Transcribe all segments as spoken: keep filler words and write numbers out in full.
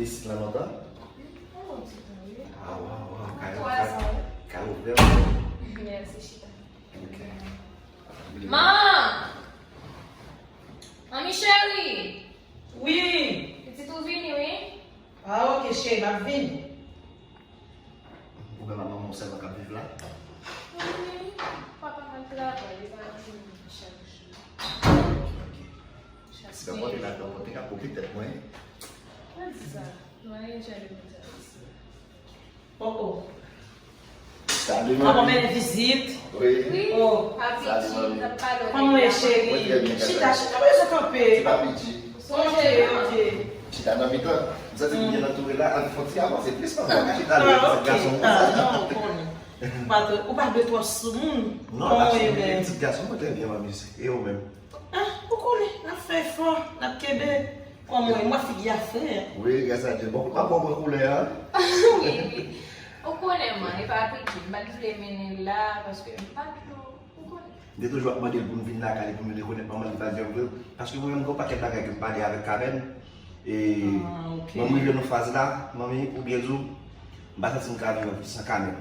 Isit la lontan? Yon bon ti tan, wi. Ah, waw, waw, kay ou, kay, kay ou vrèman. Mèsi, chita. Ok. Man! Manmi cheri! Wi! Pitit ou vini, wi. Ah, ok, cheri, m ap vini. Ou menm ak manman w sèlman k ap viv la? Wi, papa m al travay, li pa vini chak jou. Ok. Chak semèn. Si w ap pote ladan, pote ka pou petèt mwen. Pa di sa. Mwen, jan de moun sa. Oh, oh. Salut, manmi. Papa mennen vizit. Wi. Wi. Oh. Papi, kòman w ye, cheri? Mwen trè byen, chita, chita, pa bezwen kanpe. Ti papi G. Ok, ok. Chita nan mitan. M santi m byen antoure la, al fè yon ti avanse plis, paske m ka chita lwen ti gason konsa. Ah, non, ou konnen. Ou pa dwe, ou pa dwe twò soumoun. Non, kòman w ye menm? Ti gason, mwen trè byen, manmi. E ou menm? Ah, ou konnen, n ap fè efò, n ap kenbe. Kòman w ye? M wè figi a fre. Wi, gras a Dye. Bon, m ap pran koulè a. Wi, wi. Ou konnen, man, e pa piti. M pa t vle mennen l la, paske m pa t, ou konnen. M te toujou ap mande l pou m vin lakay li, pou m rekonèt manman li, pa janm vle. Paske mwen menm, gen yon pakèt bagay ke m pale avèk Kamèn. E, ah, ok. Bon, m rive nan faz la, manmi, pou byen di w, m pa santi m ka viv san Kamèn.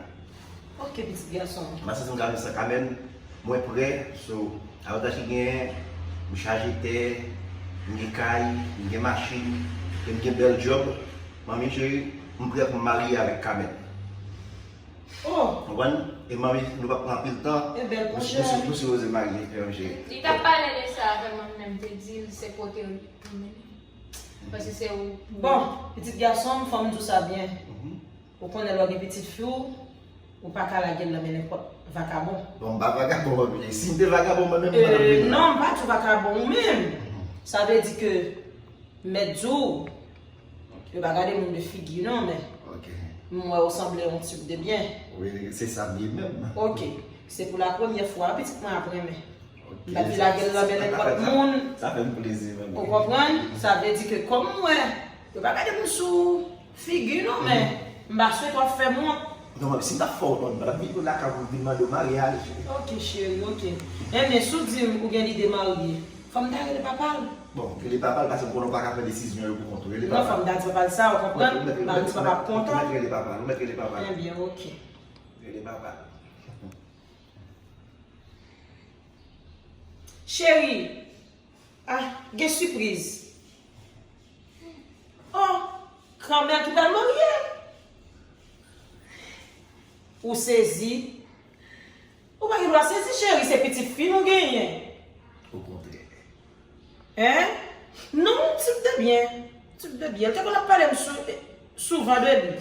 Ok, pitit gason m. M pa santi m ka viv san Kamèn. Mwen prè, so, avantaj ki genyen, m chaje tè, m gen kay, m gen machin, e m gen bèl djòb. Manmi cheri, m prè pou m marye avèk Kamèn. Oh! Konprann? E manmi, nou p ap pran anpil tan. E bèl pwojè. Nou, nou, nou sipoze marye, manmi cheri. Li t ap pale de sa avè mwen, m menm te di l se kote l pou mennen. Paske se ou. Bon, pitit gason m, fò m di w sa byen. Mhm. Ou konnen lè w gen pitit fi w, ou pa ka lage l nan men nenpòt vakabon. Bon, m pa vakabon, manmi. Si m te vakabon, mwen menm, m pa t ap vin la. Non, m pa di w vakabon, ou menm. Mhm. Sa vle di ke m mèt di w, yo pa gade moun de figi, non, men m wè ou sanble yon tip de byen. Wi, se sa m ye menm. Ok. Se pou la premyè fwa, pitit mwen ap renmen. M pa t vle lage l nan men nenpòt moun. Sa fè m plezi, manmi. Ou konprann? Sa vle di ke kòm m wè, yo pa gade moun sou figi, non, men m pa swete w ap fè m wont. Non, manmi, si m t ap fè w wont, manmi, m pa t ap vin lakay ou pou m vin mande w maryaj. Ok, cheri, ok. Enben, si w di m ou gen lide marye, fò m ta rele papa l. Bon, rele papa l, paske m konnen w pa ka pran desizyon yo pou kont ou. Rele papa l. Non, fò m ta di papa l sa, ou konprann? Wi, ou mèt rele, m pa di papa ap kontan. Ou mèt rele papa l, ou mèt rele papa l. Enben, ok. Rele papa l. Cheri, ah, gen sipriz. Oh, Kamèn ki pral marye. Ou sezi. Ou pa gen dwa sezi, cheri, se pitit fi nou genyen. Okontrè. Hein? Non, tip de byen. Tip de byen. Li te konn ap pale m sou, souvan de li.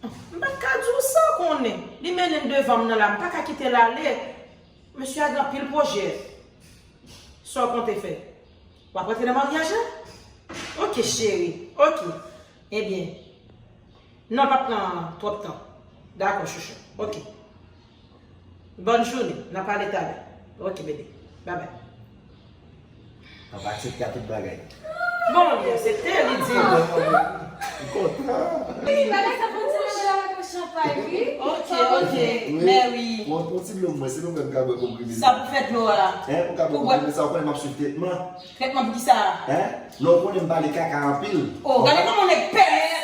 M pa t ka di w sa, ou konnen. Li mennen m devan m nan la, m pa ka kite l ale. Mesye a gen anpil pwojè. Sa w konte fè? W ap rantre nan maryaj la? Ok, cheri. Ok. Ebyen, non, l p ap pran twòp tan. Dakò, chouchou. Ok. Bòn jounen. N a pale talè. Ok, bebe. Babay. Papa aksepte a tout bagay. Bon, li aksepte, li di. M kontan. Wi, bagay sa fon ti lòt la avèk yon chanpay, wi. Ok, ok. Wi. Mè wi. Bon, pou ti dlo mwen, se nou menm k ap bwè konprime. Sa pou fè dlo a. Hein, ou ka bwè konprime sa, ou konnen m ap swiv tretman. Tretman pou ki sa? Hein? Non, ou konnen m pale kaka anpil. Oh, gade kòman nèg pèlen.